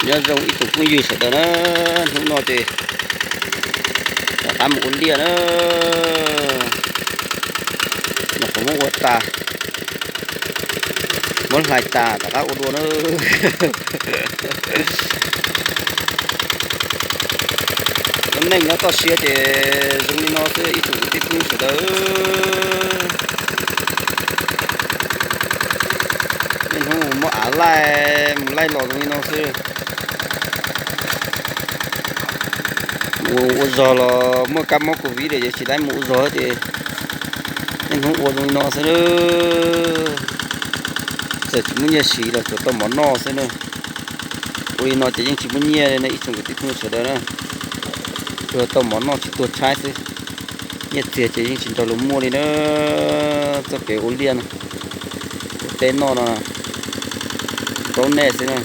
Nyob zoo ib tsoom phooj ywg sawv daws na, hnub no ces rov qab mus ua liaj na, nyuam qhuav muab ua tas, muab hlais tas rov qab ua dua na. Lub neej nyob toj siab ces zoo li no xwb ib tsoom kwv tij phooj ywg sawv daws. Niaj hnub mus muab av laij mus laij los zoo li no xwb. Mus ua zog los muaj kab mob covid lawm ces tsis tau mus ua zog ces niaj hnub ua zoo li no xwb. Txawm tsis muaj nyiaj siv los tsuas tau mov noj xwb na. Ua li no ces yeej tsis muaj nyiaj li na ib tsoom kwv tij phooj ywg sawv daws na. Tsuas tau mov noj tsis tuag tshaib xwb. Nyiaj txiag ces yeej tsis nrog luag muaj li na. Txoj kev ua liaj no, ua teb noj no, paub nej xwb na.